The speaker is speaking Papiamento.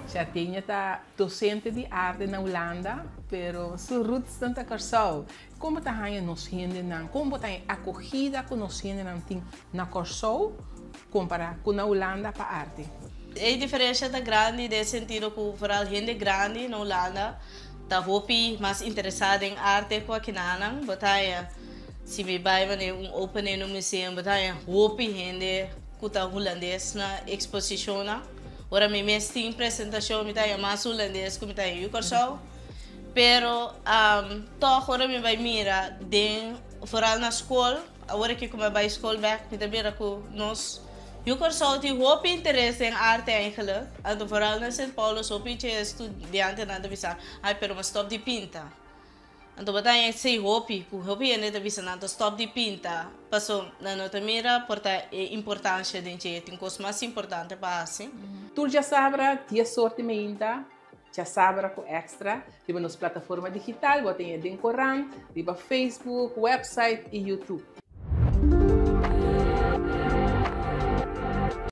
Shartenia ta docente di arte na Hulanda, pero su roots ta Kòrsou. Kon bo ta haña nos hendenan? Kon bo ta haña akogida ku nos hendenan tin na Kòrsou kompará ku na Hulanda pa arte? E diferensia ta grandi den sentido ku vooral hende grandi na Hulanda ta hopi mas interesá den arte ku akinanan. Bo ta haña si mi bai manera un opening na un museum bo ta haña hopi hende ku ta hulandes na eksposishonnan. Ora mi mes tin presentashon mi ta haña mas hulandes ku mi ta haña yu Kòrsou. Pero tòg ora mi bai mira den vooral na skol, awor aki ku mi a bai skol bèk mi ta mira ku nos yu Kòrsou tin hopi interes den arte eigenlijk. Anto vooral na Sint Paulus hopi dje studiantenan ta bisa, ai pero mi a stòp di pinta. Anto bo ta haña esei hopi, ku hopi hende ta bisa nan ta stòp di pinta paso nan no ta mira por ta e importansha den dje, tin kos mas importante pa hasi. Tur djasabra, dies or di meinta, Djasabra ku Extra riba nos plataforma digital, bo ta haña den korant, riba Facebook, website i YouTube.